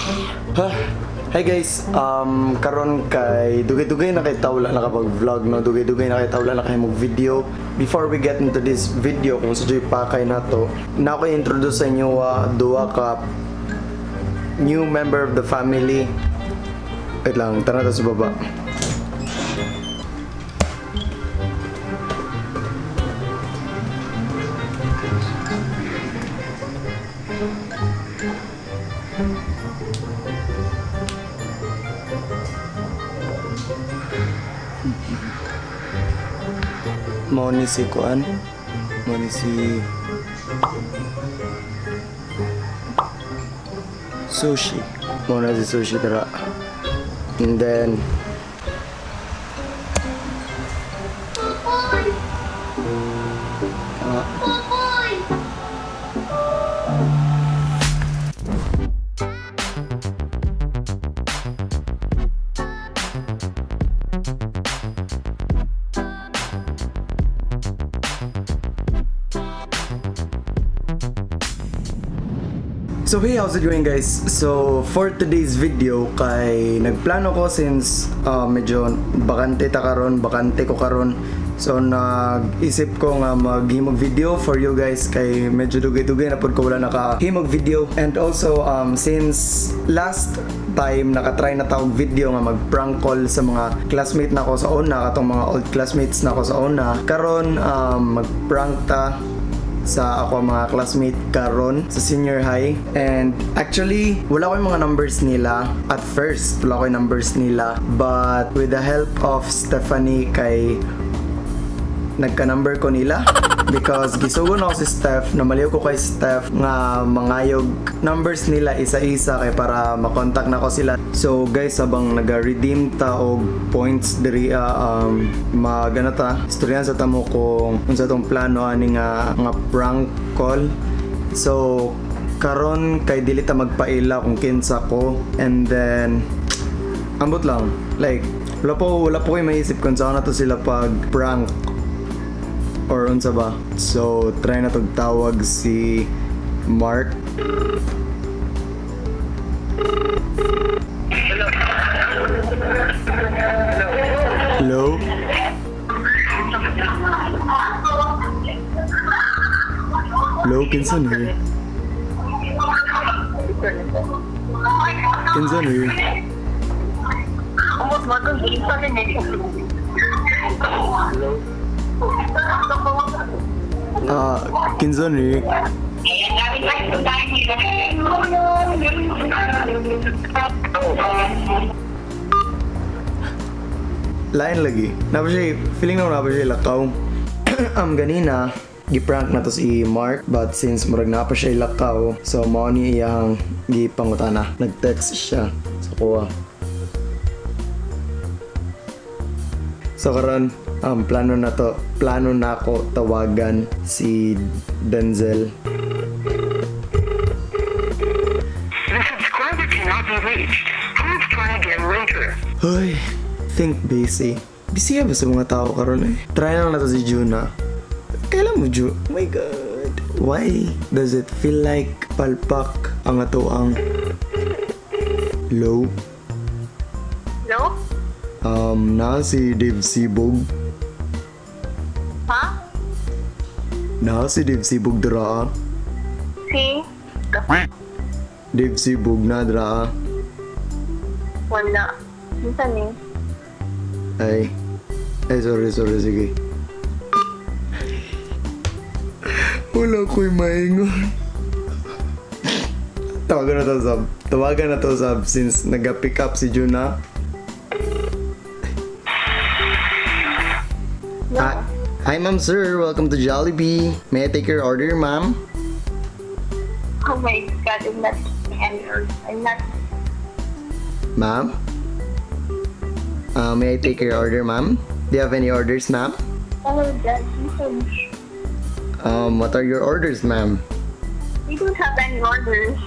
Ha? Hi guys, karon kay dugay-dugay na kay tawla nakapag-vlog, no, dugay-dugay na kay tawla na kay mag video. Before we get into this video kung sa joy pakay nato, na ako introduce sa inyo duha ka new member of the family. Wait lang, tara na ta sa baba. Mao ni si Kuan. Mao ni si Sushi. Mao na si Sushi tara. And then So hey, how's it going, guys? So for today's video kay nagplano ko since medyo bakante ta karon, bakante ko karon. So nag-isip ko nga maghimog video for you guys kay medyo dugay-dugay na pud ko wala nakahimog video. And also since last time nakatry na tawag video nga mag-prank call sa mga classmate na ko sa una, katong mga old classmates na ko sa una. Karon mag-prank ta sa ako mga classmate karon sa senior high, and actually wala ko yung mga numbers nila at first, wala ko yung numbers nila, but with the help of Stephanie kay nagka-number ko nila because gisugo na ako si Steph, namaliw ko kay Steph nga mangayog numbers nila isa-isa kay para makontak na ko sila. So guys, habang naga-redeem ta og points diri, magana ta istoryahan sa tamo kung unsa tong plano ani nga nga prank call. So karon kay dili ta magpaila kung kinsa ko, and then ambot lang, like wala po kayo maisip kung saan na to sila pag prank or unsa ba. So, try na tog tawag si Mark. Hello? Hello, kinsa ni? Kinsa ni? Umot mo doon, isa rin eh. Ah, kinsa ni? Lain lagi. Napa siya, feeling na napa siya lakaw. Ganina, gi-prank na to si Mark, but since murag napa siya lakaw, so mao ni iyang gipangutana. Nag-text siya sa kuha. So karon, plano na ako tawagan si Denzel. The subscriber cannot be reached. Please try again later. Hoy, think busy. Busy ka ba sa mga tao karon eh? Try lang na to si Juna. Kailan mo, Ju? Oh my God. Why does it feel like palpak ang ato ang low? Hello? Na si Dave Sibog. Ha? Na si Dave Sibog dra. Si? Dave Sibog na dra. Wala. Minsan eh. Ay. Ay, sorry, sorry, sige. Wala ko'y maingon. Tawagan na to, Sab. Tawagan na to, Sab, since nag-pick up si Juna. No. Hi, hi ma'am, sir. Welcome to Jollibee. May I take your order, ma'am? Oh my God, I'm not any I'm not. Ma'am? May I take your order, ma'am? Do you have any orders, ma'am? Oh my God, listen. What are your orders, ma'am? We don't have any orders.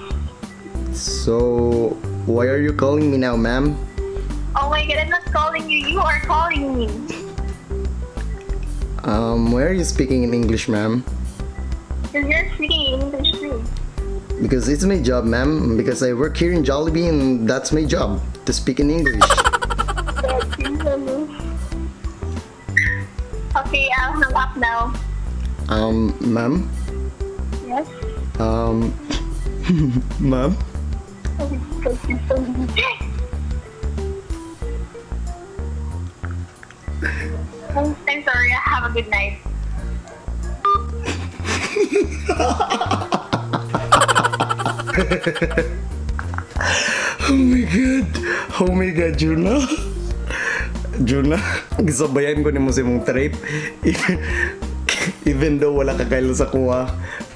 So, why are you calling me now, ma'am? Oh my God, I'm not calling you. You are calling me. Why are you speaking in English, ma'am? Because you're speaking English too. Because it's my job, ma'am. Because I work here in Jollibee and that's my job, to speak in English. Okay, I'll hang up now. Ma'am? Yes? Ma'am? I'm sorry. Have a good night. Oh my God! Oh my God, Juna! Juna, gisabayan ko nimo sa imong trip. Even though wala ka kaila sa kuha,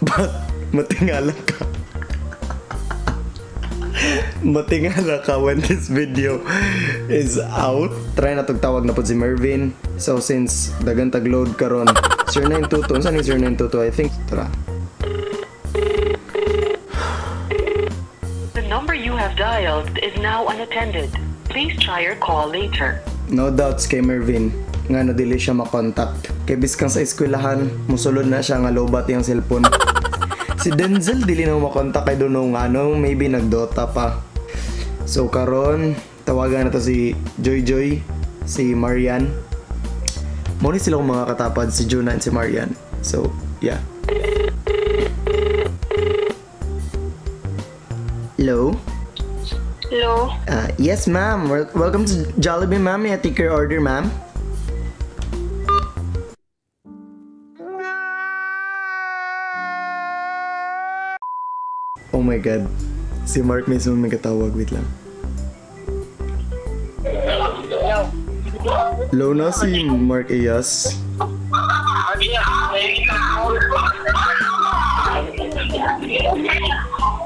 but matingala ka. Matingala ka when this video is out. Try na tawag na po si Mervin. So since dagan tag-load karon, 0922, unsa ni 0922? I think tara. The number you have dialed is now unattended. Please try your call later. No doubts kay Mervin nga no dili siya makontakt. Kay biskan sa eskwelahan, musulod na siya nga lobat yung cellphone. Si Denzel dili na makontak kay dunong nga ano, maybe nagdota pa. So karon, tawagan na to si Joy Joy, si Marian. Mo ni sila akong mga katapad, si Juna and si Marian. So, yeah. Hello? Hello? Yes, ma'am. Welcome to Jollibee, ma'am. May I take your order, ma'am? Oh my God. Si Mark mismo may katawag. Wait lang. Low na si Mark Ayas.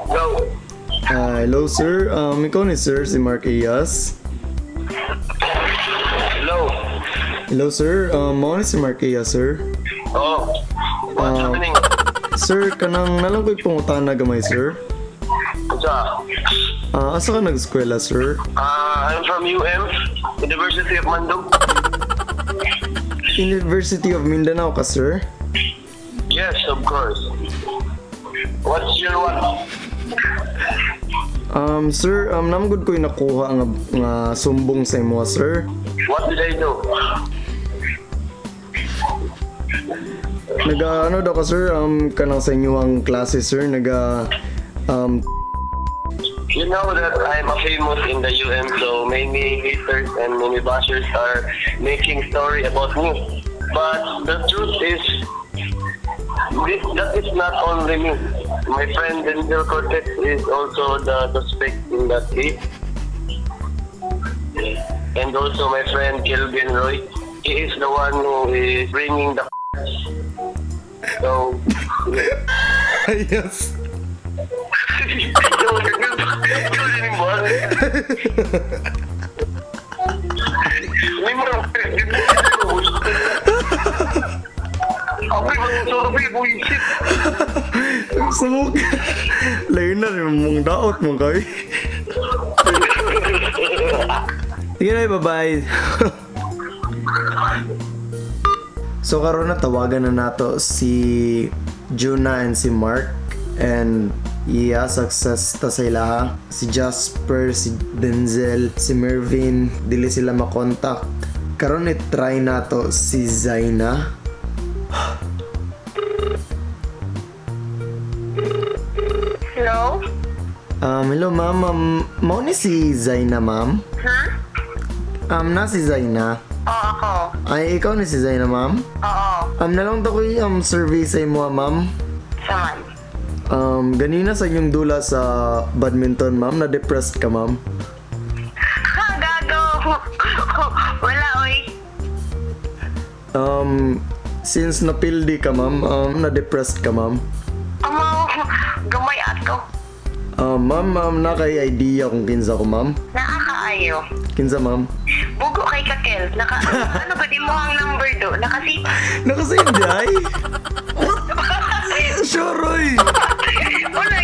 Go. Hello, sir. Ikaw ni sir, si Mark Ayas. Hello. Hello, sir. Mao ni si Mark Ayas, sir. Oh. What's happening? Sir, kanang nalang ko'y pangutana gamay, sir. Unsa? Asa ka nag-eskwela, sir? I'm from UM, University of Mandog. University of Mindanao ka, sir? Yes, of course. What's your one? Sir, namgod ko'y nakuha nga sumbong sa imo, sir. What did I do? Naga, ano daw ka, sir? Kanang sa inyo ang klase, sir. Naga, You know that I'm a famous in the UM, so many haters and many bashers are making story about me. But the truth is, that is not only me. My friend Denzel Cortez is also the suspect in that case. And also my friend Kelvin Roy, he is the one who is bringing the so Yes. Hindi mo Okay, magsusurvey, bullshit. Sumok. Layo na rin mong daot mo kay. Sige na, bye-bye. So karon na tawagan na nato si Juna and si Mark and yeah, success ta sa ilaha. Si Jasper, si Denzel, si Mervin, dili sila makontak. Karon i-try nato si Zaina. Hello? Hello ma'am, mao ni si Zaina, ma'am? Ha? Na si Zaina. Oo, ako. Ay, ikaw ni si Zaina, ma'am? Oo. Nalang to ko yung survey sa imo, ma'am. Saan? Ganina sa inyong dula sa badminton, ma'am, na-depressed ka, ma'am. Ha, gago! Wala, oy. Since napildi ka, ma'am, na-depressed ka, ma'am. Amaw, gamay ato. Ma'am, ma'am, na kay idea kung kinsa ko, ma'am. Naakaayo. Kinsa, ma'am? Bugo kay Kakel. Naka, ano ba di mo ang number do? Nakasi... Nakasave di ay? Sure, oy! Wala.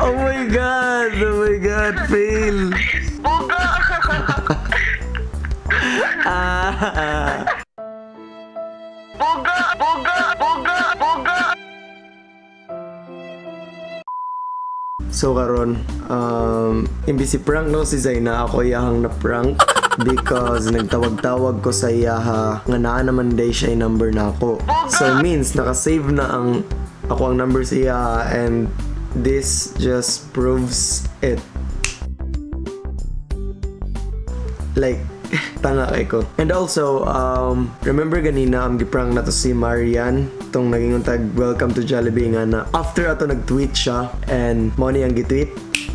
Oh my God! Oh my God! Fail! Bugo! Ah! Bugo! Bugo! Bugo! Bugo! So karon, imbis i-prank no si Zaina, ako iyahang na prank because nagtawag-tawag ko sa iyaha nga naa naman day siya yung number na ako. So means naka-save na ang ako ang number sa iyaha and this just proves it. Like, tanga kay ko. And also, remember ganina ang giprank na to si Marian, tong naging tag "Welcome to Jollibee" nga na after ato nag-tweet siya and mo ni ang gitweet.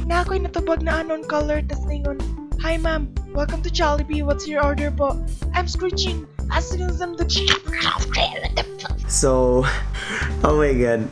Na ako'y natubag na unknown caller, tas ningon, "Hi ma'am, welcome to Jollibee, what's your order po?" I'm screeching as soon as I'm the So, oh my God.